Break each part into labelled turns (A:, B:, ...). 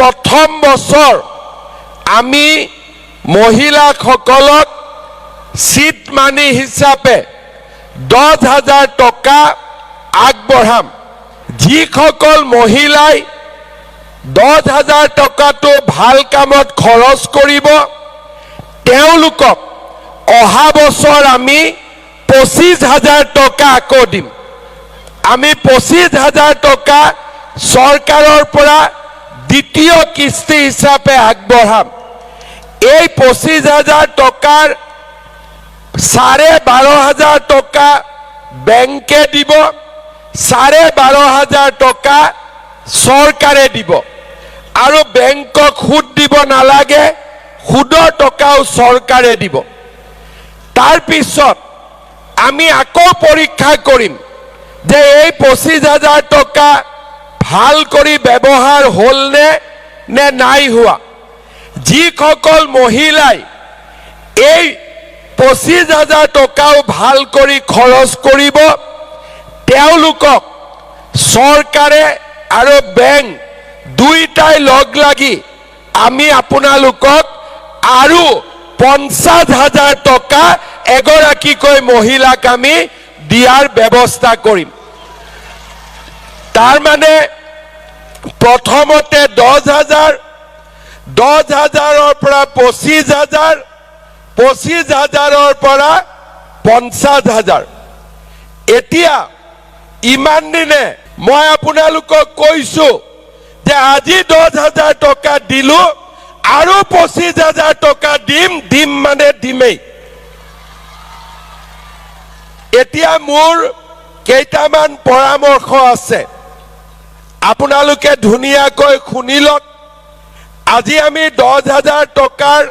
A: প্ৰথম বছৰ আমি মহিলাসকলক চিড মানি হিচাপে 10,000 টকা আগবঢ়াম। যিসকল মহিলাই 10,000 টকাটো ভাল কামত খৰচ কৰিব, তেওঁলোকক অহা বছৰ আমি 25,000 টকা আকৌ দিম। আমি 25,000 টকা চৰকাৰৰ পৰা দ্বিতীয় কিস্তি হিচাপে আগবঢ়াম। এই 25,000 টকাৰ 12,500 টকা বেংকে দিব, 12,500 টকা চৰকাৰে দিব আৰু বেংকক সুদ দিব নালাগে, সুদৰ টকাও চৰকাৰে দিব। তাৰপিছত আমি আকৌ পৰীক্ষা কৰিম যে এই 25,000 টকা ভাল কৰি ব্যৱহাৰ হ'লনে নে নাই হোৱা। যিসকল মহিলাই এই 25,000 টকাও ভাল কৰি খৰচ কৰিব, তেওঁলোকক চৰকাৰে আৰু বেংক দুইটাই লগ লাগি আমি আপোনালোকক আৰু 50,000 টকা এগৰাকীকৈ মহিলাক আমি দিয়াৰ ব্যৱস্থা কৰিম। তাৰমানে প্ৰথমতে 10,000, 10,000ৰ পৰা 25,000, 25,000ৰ পৰা 50,000। এতিয়া ইমান দিনে মই আপোনালোকক কৈছো যে আজি 10,000 টকা দিলো আৰু 25,000 টকা দিম, দিম মানে দিমেই। এতিয়া মোৰ কেইটামান পৰামৰ্শ আছে, আপোনালোকে ধুনীয়াকৈ শুনি লওক। আজি আমি 10,000 টকাৰ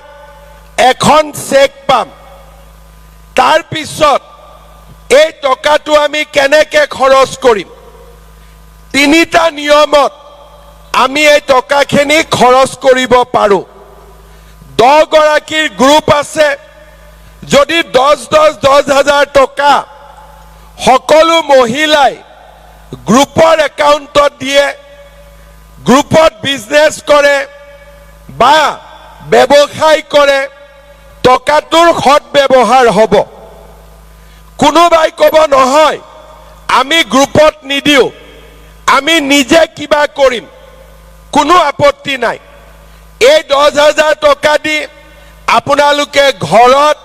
A: এখন চেক পাম। তাৰপিছত এই টকাটো আমি কেনেকে খৰচ কৰিম? তিনিটা নিয়মত আমি এই টকাখিনি খৰচ কৰিব পাৰোঁ। 10গৰাকীৰ গ্ৰুপ আছে, যদি 10 10 10,000 টকা সকলো মহিলাই গ্ৰুপৰ একাউণ্টত দিয়ে, গ্ৰুপত বিজনেছ কৰে বা ব্যৱসায় কৰে, টকাটোৰ সৎ ব্যৱহাৰ হ'ব। কোনোবাই ক'ব, নহয়, আমি গ্ৰুপত নিদিওঁ, আমি নিজে কিবা কৰিম, কোনো আপত্তি নাই। এই 10,000 টকা দি আপোনালোকে ঘৰত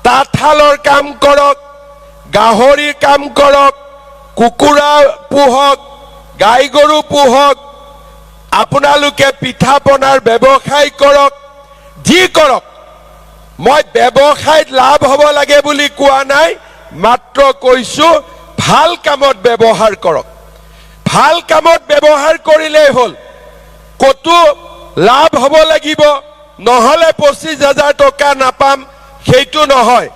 A: তাঁতশালৰ কাম কৰক, গাহৰিৰ কাম কৰক, কুকুৰা পোহক, গাই গৰু পোহক, আপোনালোকে পিঠা পনাৰ ব্যৱসায় কৰক, যি কৰক। মই ব্যৱসায়ত লাভ হ'ব লাগে বুলি কোৱা নাই, মাত্ৰ কৈছো ভাল কামত ব্যৱহাৰ কৰক। ভাল কামত ব্যৱহাৰ কৰিলেই হ'ল। ক'তো লাভ হ'ব লাগিব, নহ'লে 25,000 টকা নাপাম, সেইটো নহয়।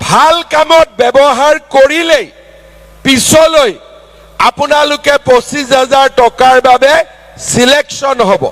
A: ভাল কামত ব্যৱহাৰ কৰিলেই পিছলৈ আপোনালোকে 25,000 টকাৰ বাবে চিলেকশ্যন হ'ব।